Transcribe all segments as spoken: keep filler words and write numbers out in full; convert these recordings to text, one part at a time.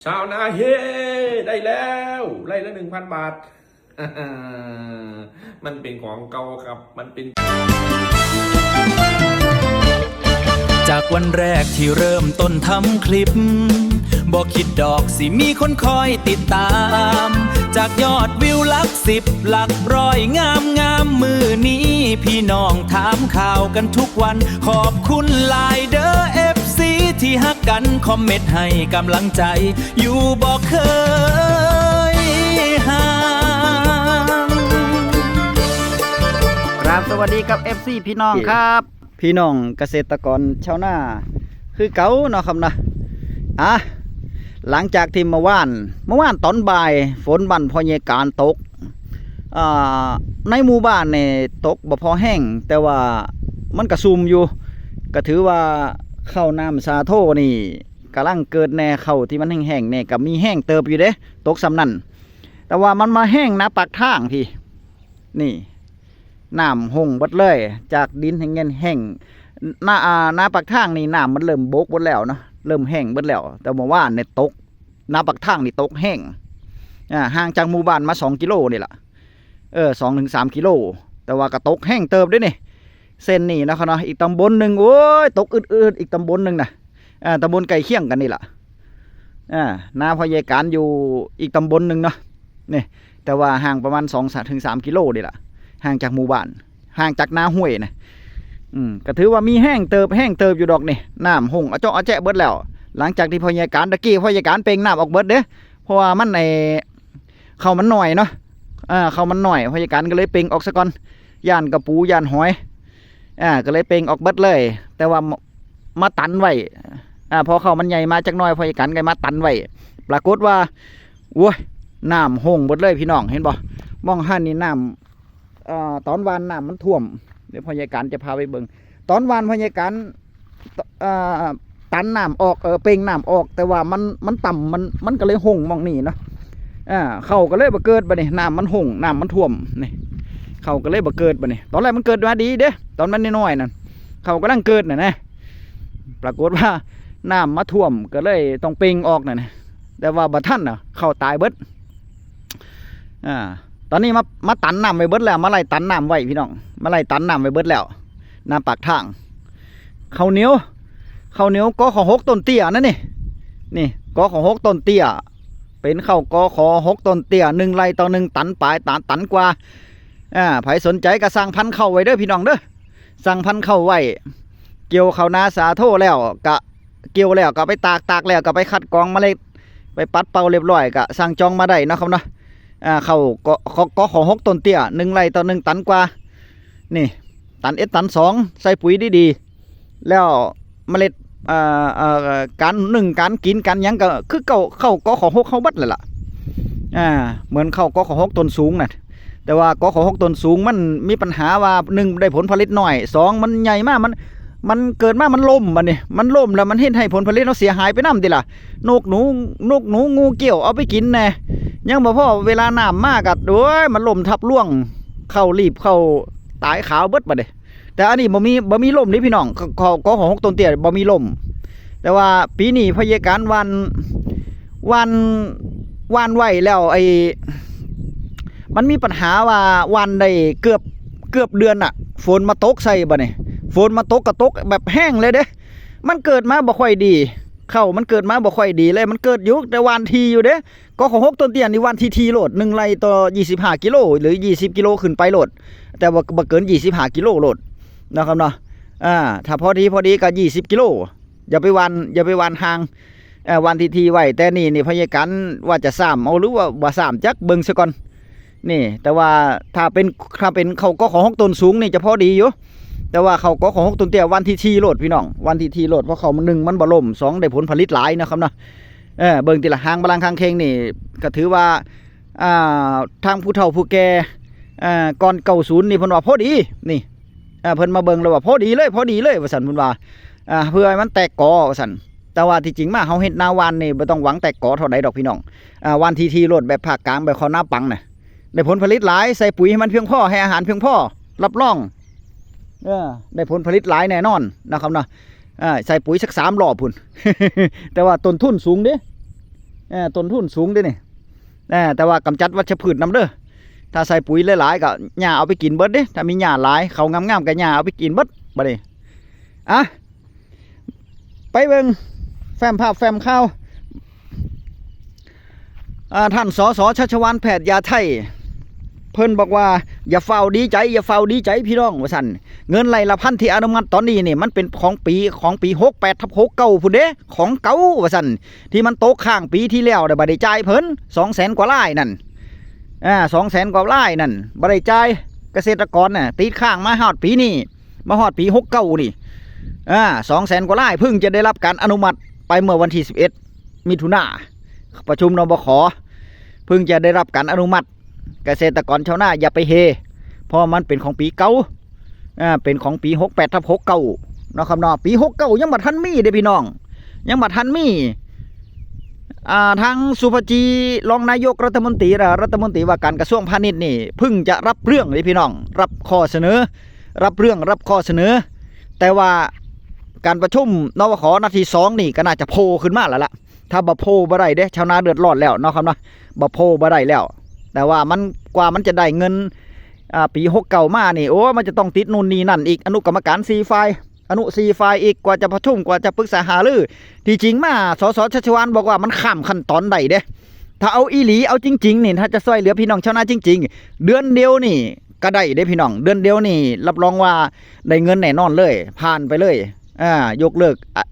ชาวนาเฮ ได้แล้ว ไร่ละ หนึ่งพัน บาท มันเป็นของเก่าครับ มันเป็น จากวันแรกที่เริ่มต้นทำคลิป บอกคิดดอกสิมีคนคอยติดตาม จากยอดวิวหลักสิบหลักร้อยงามงามมือนี้ พี่น้องถามข่าวกันทุกวัน ขอบคุณหลายเด้อเอฟซีที่ฮักกัน คอมเมนต์ให้กำลังใจ อยู่บอกเคยห่าง ครับสวัสดีครับ เอฟซี พี่น้องครับ พี่น้องเกษตรกรชาวนา คือเก่าเนาะครับนะอ่ะหลังจากที่เมื่อวานเมื่อวานตอนบ่าย ฝนบั้นพ่อใหญ่การตกอ่าในหมู่บ้านนี่ตกบ่พอแห้ง แต่ว่ามันกระซุมอยู่ ก็ถือว่าข้าวน้ำสาโทนี่กำลังเกิดแน่ ข้าวที่มันแห้งๆเนี่ยก็มีแห้งเติบอยู่เด้ ตกส่ำนั่น แต่ว่ามันมาแห้งหน้าปากทางพี่ นี่ น้ำหงเบิดเลย จากดินแห้งแห้งหน้าอ่าหน้าปากทางนี่น้ำมันเริ่มบกเบิดแล้วเนาะ เริ่มแห้งเบิดแล้ว แต่เมื่อวานเนี่ยตก หน้าปากทางนี่ตกแห้งอ่าห่างจากหมู่บ้านมาสองกิโลนี่แหละ เออ สองถึงสามกิโล แต่ว่าก็ตกแห้งเติบเด้นี่ เส้นนี่นะครับเนาะ อีกตำบลหนึ่ง โอ้ย ตกอึดๆ อีกตำบลหนึ่งนะอ่าตำบลใกล้เคียงกันนี่แหละอ่านาพ่อใหญ่การอยู่อีกตำบลหนึ่งเนาะ นี่ แต่ว่าห่างประมาณสองถึงสามกิโลนี่แหละ ห่างจากหมู่บ้าน ห่างจากนาห้วยนะ อืม ก็ถือว่ามีแห้งเติบ แห้งเติบอยู่ดอกนี่ น้ำหงเอาเจาะเอาแจะเบิดแล้ว หลังจากที่พ่อใหญ่การ ตะกี้พ่อใหญ่การเป่งน้ำออกเบิดเด้ เพราะว่ามันไอ้ ข้าวมันหน่อยเนาะอ่าข้าวมันหน่อย พ่อใหญ่การก็เลยเป่งออกซะก่อน ย่านกะปู ย่านหอย อ่า ก็เลยเป่งออกเบิดเลย แต่ว่ามามาตันไว้ อ่า พอข้าวมันใหญ่มาจักหน่อย พ่อใหญ่การก็มาตันไว้ ปรากฏว่า โอ้ย น้ำหงเบิดเลยพี่น้อง เห็นบ่ มองหั้นนี่น้ำ เอ่อ ตอนหว่านน้ำมันท่วม เดี๋ยวพ่อใหญ่การจะพาไปเบิ่ง ตอนหว่านพ่อใหญ่การ เอ่อ ตันน้ำออก เออ เป่งน้ำออก แต่ว่ามัน มันต่ำ มัน มันก็เลยหงหม่องนี่เนาะ อ่า ข้าวก็เลยบ่เกิดบัดนี้ น้ำมันหง น้ำมันท่วม นี่ ข้าวก็เลยบ่เกิดบัดนี้ ตอนแรกมันเกิดมาดีเด้ ตอนมันน้อยๆนั่น ข้าวกำลังเกิดน่ะนะ ปรากฏว่าน้ำมาท่วม ก็เลยต้องเป่งออกน่ะนะ แต่ว่าบ่ทันน่ะ ข้าวตายเบิด อ่า ตอนนี้มา มาตันน้ำไว้เบิดแล้ว มาไล่ตันน้ำไว้พี่น้อง มาไล่ตันน้ำไว้เบิดแล้ว หน้าปากทาง ข้าวเหนียว ข้าวเหนียว กข.หก ต้นเตี้ยนั่นนี่ นี่ กข.หก ต้นเตี้ย เป็นข้าว กข.หก ต้นเตี้ย หนึ่งไร่ต่อหนึ่งตันปลาย ตัน ตันกว่า อ่า ใผสนใจก็สั่งพันธุ์ข้าวไว้เด้อพี่น้องเด้อ สั่งพันธุ์ข้าวไว้ เกี่ยวข้าวนาสาโทแล้วก็ เกี่ยวแล้วก็ไปตาก ตากแล้วก็ไปคัดกรองเมล็ด ไปปัดเป่าเรียบร้อยก็สั่งจองมาได้เนาะครับเนาะ อ่า ข้าว กข.หก ต้นเตี้ย หนึ่งไร่ต่อหนึ่งตันกว่า นี่ ตันเอ็ด ตันสอง ใส่ปุ๋ยดีๆ แล้วเมล็ด เอ่อ เอ่อ การนึ่ง การกิน การหยังก็คือเก่า ข้าว กข.หก เฮาเบิดเลยล่ะ อ่า เหมือนข้าว กข.หก ต้นสูงน่ะ แต่ว่า กข.หก ต้นสูงมันมีปัญหาว่า หนึ่ง ได้ผลผลิตน้อย สอง มันใหญ่มาก มัน มันเกิดมา มันล้มบัดนี้ มันล้มแล้วมันเฮ็ดให้ผลผลิตเฮาเสียหายไปนำติล่ะ นกหนู นกหนู งูเกี้ยวเอาไปกินแน่ ยังบ่พอ เวลาน้ำมาก็ โอ้ย มันล้มทับร่วง ข้าวหลีบ ข้าวตายขาวเบิดบัดนี้ แต่อันนี้บ่มี บ่มีล้มนี่พี่น้อง กข.หก ต้นเตี้ยบ่มีล้ม แต่ว่าปีนี้พ่อใหญ่การหว่าน หว่าน หว่านไว้แล้ว ไอ้ มันมีปัญหาว่าหว่านได้เกือบ เกือบเดือนน่ะ ฝนมาตกใส่บัดนี้ ฝนมาตกก็ตกแบบแห้งเลยเด้ มันเกิดมาบ่ค่อยดี ข้าวมันเกิดมาบ่ค่อยดีเลย มันเกิดอยู่ แต่หว่านถี่อยู่เด้ กข.หก ต้นเตี้ยนี่หว่านถี่ๆโลด หนึ่งไร่ต่อยี่สิบห้ากิโล หรือยี่สิบกิโลขึ้นไปโลด แต่ว่าบ่เกินยี่สิบห้ากิโลโลดนะครับเนาะ อ่า ถ้าพอดีพอดีก็ยี่สิบกิโล อย่าไปหว่าน อย่าไปหว่านห่าง เอ่อ หว่านถี่ๆไว้ แต่นี่ นี่พ่อใหญ่การว่าจะซ่ามเอา หรือว่าบ่ซ่าม จักเบิ่งซะก่อน นี่ แต่ว่าถ้าเป็น ถ้าเป็นข้าว กข.หก ต้นสูงนี่จะพอดีอยู่ แต่ว่าข้าว กข.หก ต้นเตี้ยหว่านถี่ๆโลดพี่น้อง หว่านถี่ๆโลด เพราะข้าวมัน หนึ่ง มันบ่ล้ม สอง ได้ผลผลิตหลายนะครับเนาะ เออ เบิ่งทีละห่างบาลางคางเคงนี่ ก็ถือว่า อ่า ทางผู้เฒ่าผู้แก่ อ่า ก่อนเก้าศูนย์นี่เพิ่นว่าพอดี นี่ อ่า เพิ่นมาเบิ่งแล้วว่าพอดีเลย พอดีเลย ว่าซั่น เพิ่นว่า อ่า เพื่อให้มันแตกกอ ว่าซั่น แต่ว่าที่จริงมาเฮาเฮ็ดนาหว่านนี่บ่ต้องหวังแตกกอเท่าใดดอกพี่น้อง อ่า หว่านถี่ๆโลด แบบภาคกลาง แบบข้าวนาปังน่ะ ได้ผลผลิตหลาย ใส่ปุ๋ยให้มันเพียงพอ ให้อาหารเพียงพอ รับรอง เออ ได้ผลผลิตหลายแน่นอนนะครับเนาะ อ่า ใส่ปุ๋ยสักสามรอบพุ้น แต่ว่าต้นทุนสูงเด้ เออต้นทุนสูงเด้นี่ เออแต่ว่ากำจัดวัชพืชนำเด้อ ถ้าใส่ปุ๋ยหลายๆก็หญ้าเอาไปกินเบิดเด้ ถ้ามีหญ้าหลาย เขางามๆก็หญ้าเอาไปกินเบิดบัดนี้ อ่ะ ไปเบิ่งแฟ้มภาพแฟ้มข่าว อ่า ท่าน สส ชัชวาล แพทยาไทย เพิ่นบอกว่า อย่าฟ้าวดีใจ อย่าฟ้าวดีใจพี่น้อง ว่าซั่น เงินไร่ละพันที่อนุมัติตอนนี้นี่ มันเป็นของปี ของปี หกแปดทับหกเก้า พุ้นเด้ ของเก่า ว่าซั่น ที่มันตกค้างปีที่แล้ว ได้บ่ได้จ่ายเพิ่น สองแสนกว่าลายนั่น อ่า สองแสนกว่าลายนั่น บ่ได้จ่าย เกษตรกรน่ะ ติดค้างมาฮอดปีนี้ มาฮอดปี หกเก้า นี่ อ่า สองแสนกว่าลาย เพิ่งจะได้รับการอนุมัติไปเมื่อวันที่ สิบเอ็ด มิถุนา ประชุม นบข เพิ่งจะได้รับการอนุมัติ เกษตรกรชาวนาอย่าไปเฮ เพราะมันเป็นของปีเก่า อ่า เป็นของปี หกแปดทับหกเก้า เนาะครับเนาะ ปี หกเก้า ยังบ่ทันมีเด้พี่น้อง ยังบ่ทันมี อ่า ทางสุภจี รองนายกรัฐมนตรี และรัฐมนตรีว่าการกระทรวงพาณิชย์นี่ เพิ่งจะรับเรื่องเลยพี่น้อง รับข้อเสนอ รับเรื่อง รับข้อเสนอ แต่ว่าการประชุม นบข นัดที่สองนี่ก็น่าจะโผล่ขึ้นมาแล้วล่ะ ถ้าบ่โผล่บ่ได้เด้ ชาวนาเดือดร้อนแล้วเนาะครับเนาะ บ่โผล่บ่ได้แล้ว แต่ว่ามัน กว่ามันจะได้เงิน อ่า ปี หกเก้า มานี่ โอ้ มันจะต้องติดนู่นนี่นั่นอีก อนุกรรมการสี่ฝ่าย อนุสี่ฝ่ายอีก กว่าจะประชุม กว่าจะปรึกษาหารือ ที่จริงมา สส ชัชวาลบอกว่ามันข้ามขั้นตอนได้เด้ ถ้าเอาอีหลี เอาจริงๆนี่ ถ้าจะช่วยเหลือพี่น้องชาวนาจริงๆ เดือนเดียวนี่ก็ได้เด้พี่น้อง เดือนเดียวนี่รับรองว่าได้เงินแน่นอนเลย ผ่านไปเลย อ่า ยกเลิก อ่ะ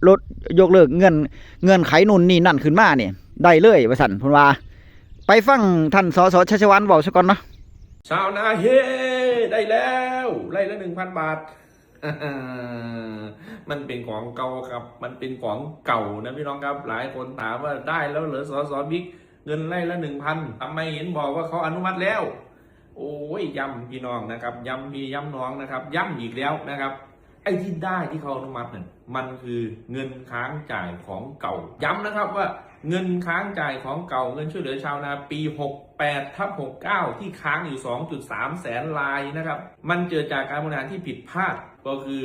ลด ยกเลิกเงื่อน เงื่อนไขนู่นนี่นั่นขึ้นมานี่ ได้เลย ว่าซั่น เพิ่นว่า ไปฟังท่าน สส ชัชวาล เว้าซะก่อนเนาะ ชาวนาเฮ ได้แล้ว ไร่ละ หนึ่งพัน บาท มันเป็นของเก่าครับ มันเป็นของเก่านะพี่น้องครับ หลายคนถามว่าได้แล้วเหรอ สส บิ๊ก เงินไร่ละ หนึ่งพัน ทำไมเห็นบอกว่าเขาอนุมัติแล้ว โอ้ย ย้ำพี่น้องนะครับ ย้ำพี่ย้ำน้องนะครับ ย้ำอีกแล้วนะครับ ไอ้ที่ได้ที่เขาอนุมัตินั่น มันคือเงินค้างจ่ายของเก่า ย้ำนะครับว่าเงินค้างจ่ายของเก่า เงินช่วยเหลือชาวนาปี หกแปดทับหกเก้า ที่ค้างอยู่ สองจุดสามแสนลายนะครับ มันเกิดจากการบริหารที่ผิดพลาด ก็คือ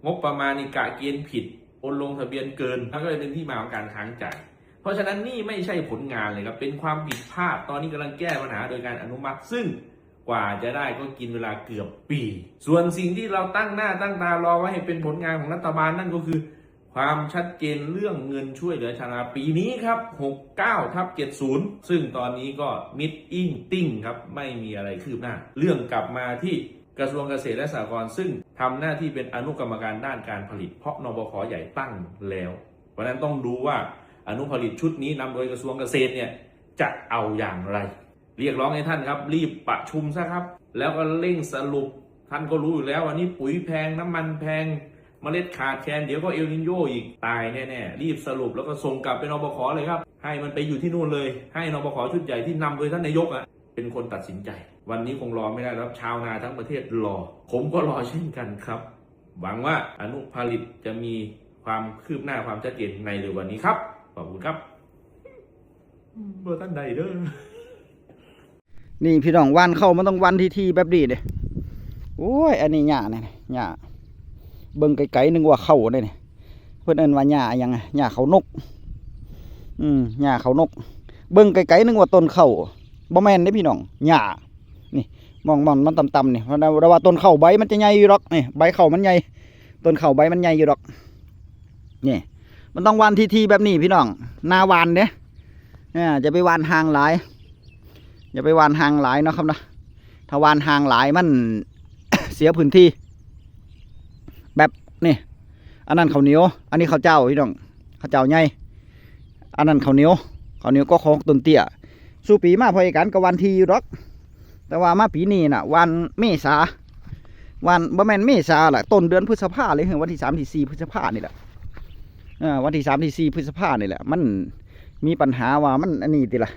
งบประมาณนี่กะเกณฑ์ผิด โอนลงทะเบียนเกิน แล้วก็เลยเป็นที่มาของการค้างจ่าย เพราะฉะนั้นนี่ไม่ใช่ผลงานเลยครับ เป็นความผิดพลาด ตอนนี้กำลังแก้ปัญหาโดยการอนุมัติ ซึ่งกว่าจะได้ก็กินเวลาเกือบปี ส่วนสิ่งที่เราตั้งหน้าตั้งตารอไว้ให้เป็นผลงานของรัฐบาลนั่นก็คือ ความชัดเจนเรื่องเงินช่วยเหลือชาวนาปีนี้ครับ หกเก้าทับเจ็ดศูนย์ ซึ่งตอนนี้ก็ missing ครับ ไม่มีอะไรคืบหน้า เรื่องกลับมาที่กระทรวงเกษตรและสหกรณ์ ซึ่งทำหน้าที่เป็นอนุกรรมการด้านการผลิต เพราะ นบข ใหญ่ตั้งแล้ว เพราะฉะนั้นต้องดูว่าอนุผลิตชุดนี้นำโดยกระทรวงเกษตรเนี่ย จะเอาอย่างไร เรียกร้องให้ท่านครับ รีบประชุมซะครับ แล้วก็เร่งสรุป ท่านก็รู้อยู่แล้ว วันนี้ปุ๋ยแพง น้ำมันแพง เมล็ดขาดแคลน เดี๋ยวก็เอลนิโญอีก ตายแน่ๆ รีบสรุปแล้วก็ส่งกลับไป นบข เลยครับ ให้มันไปอยู่ที่นู่นเลย ให้ นบข ชุดใหญ่ที่นำโดยท่านนายกอะเป็นคนตัดสินใจ วันนี้คงรอไม่ได้แล้ว ชาวนาทั้งประเทศรอ ผมก็รอเช่นกันครับ หวังว่าอนุผลิตจะมีความคืบหน้าความชัดเจนในเร็ววันนี้ครับ ขอบคุณครับ บ่ทันได้เด้อ นี่พี่น้อง หว่านข้าวมันต้องหว่านทีๆแบบนี้เด้ โอ้ย อันนี้หญ้าเนี่ย หญ้า เบิ่งไกลๆนึกว่าข้าวเด้นี่ เพิ่นเอิ้นว่าหญ้าหยังอะ หญ้าข้าวนก อืม หญ้าข้าวนก เบิ่งไกลๆนึกว่าต้นข้าว บ่แม่นเด้พี่น้อง หญ้า นี่ มองๆมันต่ำๆนี่ เพราะว่าต้นข้าวใบมันจะใหญ่อยู่ดอก นี่ ใบข้าวมันใหญ่ ต้นข้าวใบมันใหญ่อยู่ดอก นี่ มันต้องหว่านทีๆแบบนี้พี่น้อง นาหว่านเด้ อ่า อย่าไปหว่านห่างหลาย อย่าไปหว่านห่างหลายเนาะครับเนาะ ถ้าหว่านห่างหลายมัน เสียพื้นที่ แบบนี่ อันนั้นข้าวเหนียว อันนี้ข้าวเจ้าพี่น้อง ข้าวเจ้าใหญ่ อันนั้นข้าวเหนียว ข้าวเหนียวก็ของต้นเตี้ย สู่ปีมาพ่อเอกการก็หว่านทีอยู่ดอก แต่ว่ามาปีนี้น่ะหว่านเมษา หว่าน บ่แม่นเมษาล่ะ ต้นเดือนพฤษภาเลย วันที่สามที่สี่พฤษภานี่แหละ เออ วันที่สามที่สี่พฤษภานี่แหละ มันมีปัญหาว่ามันอันนี้ติล่ะ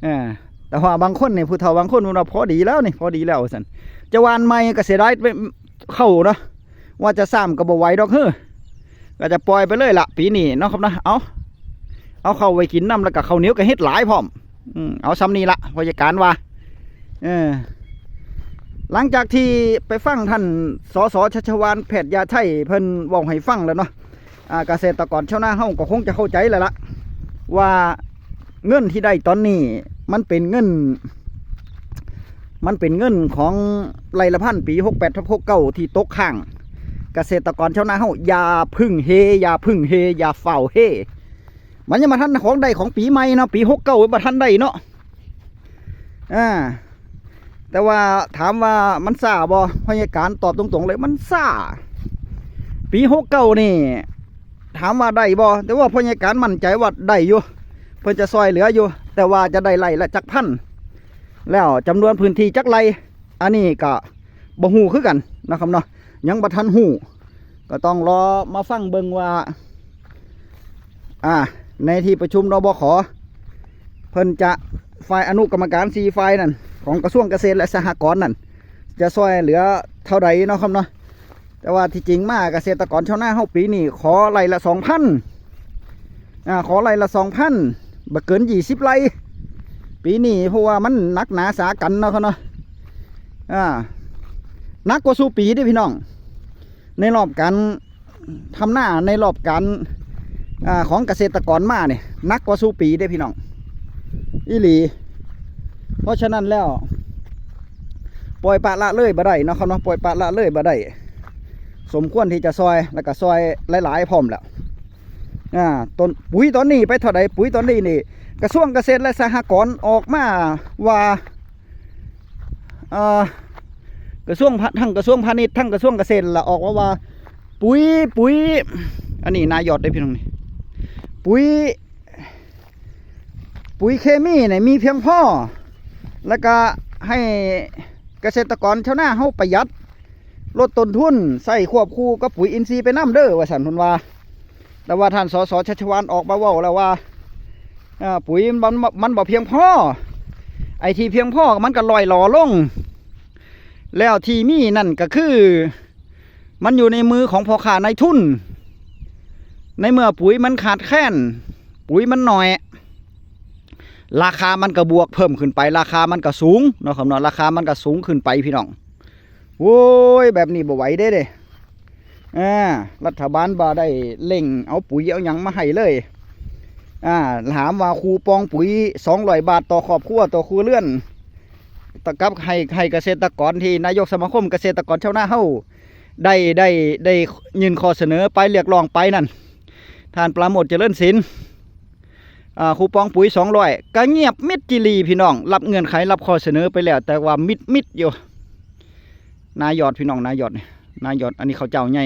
เออ แต่ว่าบางคนนี่ ผู้เฒ่าบางคนมันว่าพอดีแล้วนี่ พอดีแล้วว่าซั่น จะหว่านใหม่ก็เสียดายข้าวเนาะ ว่าจะซ้ำก็บ่ไหวดอกเฮ้อ ก็จะปล่อยไปเลยล่ะ ปีนี้เนาะครับนะ เอา เอาข้าวไว้กินนำ แล้วก็ข้าวเหนียวก็เฮ็ดหลายพร้อม อืม เอาส่ำนี้ล่ะ พ่อเอกการว่า เออ หลังจากที่ไปฟังท่าน สส ชัชวาล แพทยาไทย เพิ่นเว้าให้ฟังแล้วเนาะ อ่า เกษตรกรชาวนาเฮาก็คงจะเข้าใจแล้วล่ะ ว่าเงินที่ได้ตอนนี้มันเป็นเงิน มันเป็นเงินของไร่ละพันปีหกแปดทับหกเก้าที่ตกค้าง เกษตรกรชาวนาเฮาอย่าพึ่งเฮ อย่าพึ่งเฮ อย่าเฝ้าเฮ มันยังบ่ทันของได้ของปีใหม่เนาะ ปีหกเก้าบ่ทันได้เนาะ อ่า แต่ว่าถามว่ามันช้าบ่ พยาการตอบตรงๆเลย มันช้า ปีหกเก้านี่ ถามว่าได้บ่ แต่ว่าพยาการมั่นใจว่าได้อยู่ เพิ่นจะซอยเหลืออยู่ แต่ว่าจะได้ไร่ละจักพัน แล้วจำนวนพื้นที่จักไร่ อันนี้ก็บ่ฮู้คือกันนะครับเนาะ ยังบ่ทันฮู้ ก็ต้องรอมาฟังเบิ่งว่า อ่า ในที่ประชุม นบข เพิ่นจะ ฝ่ายอนุกรรมการสี่ฝ่ายนั่น ของกระทรวงเกษตรและสหกรณ์นั่น จะซอยเหลือเท่าใดเนาะครับเนาะ แต่ว่าที่จริงมาเกษตรกรชาวนาเฮาปีนี้ขอไร่ละสองพัน อ่า ขอไร่ละสองพัน บ่เกินยี่สิบไร่ ปีนี้ เพราะว่ามันหนักหนาสาหัสเนาะครับเนาะ อ่า หนักกว่าสู่ปีเด้พี่น้อง ในรอบการทำนา ในรอบการ อ่า ของเกษตรกรมาเนี่ย หนักกว่าสู่ปีเด้พี่น้อง อีหลี เพราะฉะนั้นแล้ว ปล่อยปละละเลยบ่ได้เนาะครับเนาะ ปล่อยปละละเลยบ่ได้ สมควรที่จะซอย แล้วก็ซอยหลายๆพร้อมแล้ว อ่า ต้นปุ๋ยตอนนี้ไปเท่าใด ปุ๋ยตอนนี้นี่ กระทรวงเกษตรและสหกรณ์ออกมาว่า เอ่อ กระทรวงพะ ทั้งกระทรวงพาณิชย์ ทั้งกระทรวงเกษตรละออกมาว่า ปุ๋ย ปุ๋ย อันนี้นายอดได้พี่น้องนี่ ปุ๋ย ปุ๋ยเคมีเนี่ยมีเพียงพอ แล้วก็ให้เกษตรกรชาวนาเฮาประหยัด ลดต้นทุน ใช้ควบคู่กับปุ๋ยอินทรีย์ไปนำเด้อ ว่าซั่นเพิ่นว่า แต่ว่าท่าน สส ชัชวาล ออกมาเว้าแล้วว่า เอ่อ ปุ๋ยมัน มันบ่เพียงพอ ไอ้ที่เพียงพอมันก็ร่อยหรอลง แล้วที่มีนั่นก็คือ มันอยู่ในมือของพ่อค้านายทุน ในเมื่อปุ๋ยมันขาดแคลน ปุ๋ยมันน้อย ราคามันก็บวกเพิ่มขึ้นไป ราคามันก็สูงเนาะครับเนาะ ราคามันก็สูงขึ้นไปพี่น้อง โอ้ย แบบนี้บ่ไหวเด้เด้ อ่า รัฐบาลบ่ได้เร่งเอาปุ๋ยเอาหยังมาให้เลย อ่า ถามว่าคูปองปุ๋ยสองร้อยบาทต่อครอบครัวต่อครัวเรือน ตะกับให้ ให้เกษตรกรที่นายกสมาคมเกษตรกรชาวนาเฮาได้ ได้ ได้ยื่นข้อเสนอไปเรียกร้องไปนั่น ท่านปราโมชย์เจริญศิลป์ อ่า คูปองปุ๋ยสองร้อย ก็เงียบมิดจิลีพี่น้อง รับเงื่อนไขรับข้อเสนอไปแล้ว แต่ว่ามิดมิดอยู่ นายอดพี่น้อง นายอดนี่ นายอด อันนี้ข้าวเจ้าใหญ่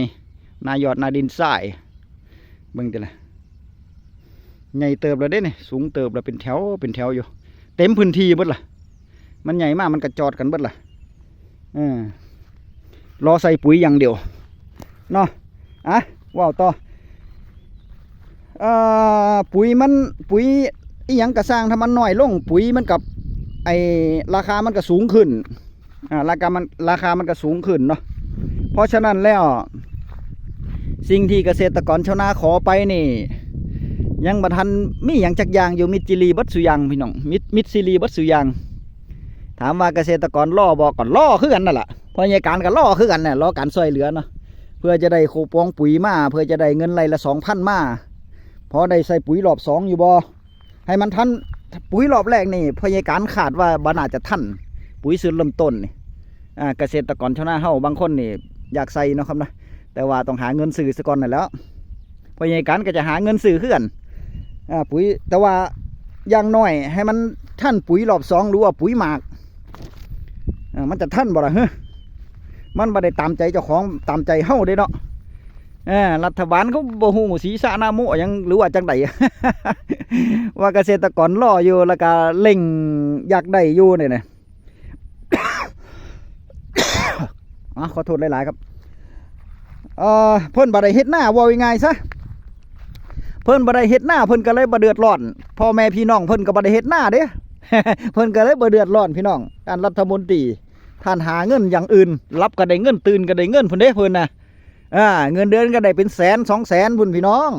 นายอด นาดินทราย เบิ่งติล่ะ ใหญ่เติบแล้วเด้นี่ สูงเติบแล้ว เป็นแถว เป็นแถวอยู่ เต็มพื้นที่เบิดล่ะ มันใหญ่มาก มันกระจอดกันเบิดล่ะ เออ รอใส่ปุ๋ยอย่างเดียว เนาะ อ่ะ เว้าต่อ เอ่อ ปุ๋ยมัน ปุ๋ยอิหยังกะซ่าง ถ้ามันน้อยลง ปุ๋ยมันกับ ไอ้ ราคามันก็สูงขึ้น อ่า ราคามัน ราคามันก็สูงขึ้นเนาะ เพราะฉะนั้นแล้ว สิ่งที่เกษตรกรชาวนาขอไปนี่ ยังบ่ทันมีหยังจักอย่างอยู่ มิดจิลีเบิดสุอย่างพี่น้อง มิด มิดจิลีเบิดสุอย่าง ถามว่าเกษตรกรรอบ่ ก็รอคือกันนั่นล่ะ พ่อใหญ่การก็รอคือกันน่ะ รอการช่วยเหลือเนาะ เพื่อจะได้คูปองปุ๋ยมา เพื่อจะได้เงินไร่ละสองพันมา พอได้ใส่ปุ๋ยรอบสองอยู่บ่ ให้มันทัน ปุ๋ยรอบแรกนี่ พ่อใหญ่การคาดว่าบ่น่าจะทัน ปุ๋ยสูตรเริ่มต้นนี่ อ่า เกษตรกรชาวนาเฮาบางคนนี่อยากใส่เนาะครับนะ แต่ว่าต้องหาเงินซื้อซะก่อนนั่นแหล้ว พ่อใหญ่การก็จะหาเงินซื้อคือกัน อ่า ปุ๋ย แต่ว่าอย่างน้อยให้มันทันปุ๋ยรอบสอง หรือว่าปุ๋ยหมาก อ่า มันจะทันบ่ล่ะ เฮ้อ มันบ่ได้ตามใจเจ้าของ ตามใจเฮาเด้เนาะ เออ รัฐบาลเขาบ่ฮู้สีสะนะโมะหยัง หรือว่าจังใด ว่าเกษตรกรรออยู่ แล้วก็เร่งอยากได้อยู่นี่นะ อ่ะ ขอโทษหลายๆครับ เอ่อ เพิ่นบ่ได้เฮ็ดนา เว้าง่ายๆซะ เพิ่นบ่ได้เฮ็ดนา เพิ่นก็เลยบ่เดือดร้อน พ่อแม่พี่น้องเพิ่นก็บ่ได้เฮ็ดนาเด้ เพิ่นก็เลยบ่เดือดร้อนพี่น้อง ท่านรัฐมนตรี ท่านหาเงินอย่างอื่น หลับก็ได้เงิน ตื่นก็ได้เงินพุ้นเด้เพิ่นน่ะ อ่า เงินเดือนก็ได้เป็นแสนสองแสนพุ้นพี่น้อง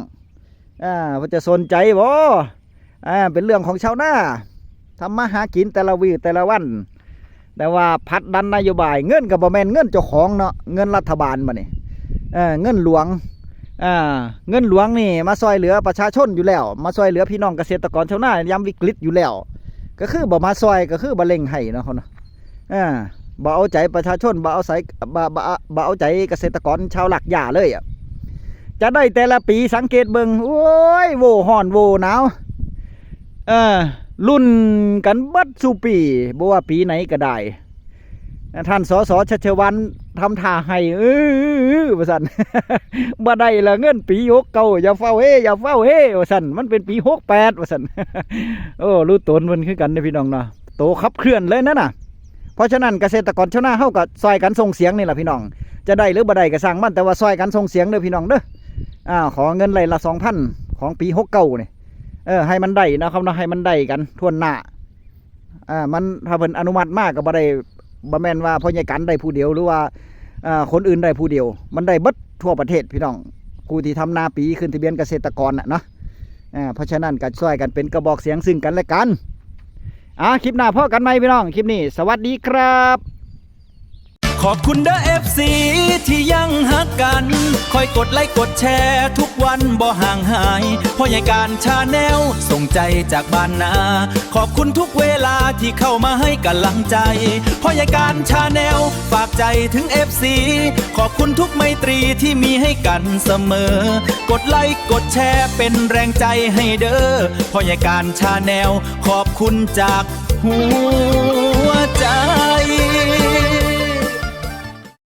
อ่า เพิ่นจะสนใจบ่ อ่า เป็นเรื่องของชาวนา ทำมาหากินแต่ละวีแต่ละวัน แต่ว่าผลักดันนโยบาย เงินก็บ่แม่นเงินเจ้าของเนาะ เงินรัฐบาลบัดนี้ เออ เงินหลวง อ่า เงินหลวงนี่มาซอยเหลือประชาชนอยู่แล้ว มาซอยเหลือพี่น้องเกษตรกรชาวนายามวิกฤตอยู่แล้ว ก็คือบ่มาซอย ก็คือบ่เร่งให้เนาะเขาเนาะ อ่า บ่เอาใจประชาชน บ่เอาใส่ บ่ บ่ บ่เอาใจเกษตรกรชาวรากหญ้าเลยอะ จะได้แต่ละปีสังเกตเบิ่ง โอ้ย โวฮ้อนโวหนาว เออ ลุ้นกันเบิดสู่ปี บ่ว่าปีไหนก็ได้ ท่าน สส ชัชวาล ทำท่าให้ เออ ว่าซั่น บ่ได้ละเงินปีหกเก้า อย่าเฝ้าเฮ้ อย่าเฝ้าเฮ้ ว่าซั่น มันเป็นปีหกแปด ว่าซั่น โอ้ รู้ตนเพิ่นคือกันเด้อพี่น้องเนาะ โตขับเคลื่อนเลยนั่นน่ะ เพราะฉะนั้นเกษตรกรชาวนาเฮาก็ซอยกันส่งเสียงนี่ล่ะพี่น้อง จะได้หรือบ่ได้ก็ช่างมัน แต่ว่าซอยกันส่งเสียงเด้อพี่น้องเด้อ อ่า ขอเงินไร่ละสองพัน ของปีหกเก้านี่ เออ ให้มันได้นะครับเนาะ ให้มันได้กันทั่วหน้า อ่า มัน ถ้าเพิ่นอนุมัติมาก็บ่ได้ บ่แม่นว่าพ่อใหญ่กันได้ผู้เดียว หรือว่า อ่า คนอื่นได้ผู้เดียว มันได้เบิดทั่วประเทศพี่น้อง ผู้ที่ทำนาปีขึ้นทะเบียนเกษตรกรน่ะเนาะ อ่า เพราะฉะนั้นก็ช่วยกันเป็นกระบอกเสียงซึ่งกันและกัน อ่า คลิปหน้าพ้อกันใหม่พี่น้อง คลิปนี้สวัสดีครับ ขอบคุณเด้อ เอฟซี ที่ยังฮักกัน คอยกดไลค์กดแชร์ทุกวันบ่ห่างหาย พ่อใหญ่การชาแนล ส่งใจจากบ้านนา ขอบคุณทุกเวลาที่เข้ามาให้กำลังใจ พ่อใหญ่การชาแนล ฝากใจถึง เอฟซี ขอบคุณทุกไมตรีที่มีให้กันเสมอ กดไลค์กดแชร์เป็นแรงใจให้เด้อ พ่อใหญ่การชาแนล ขอบคุณจากหัวใจ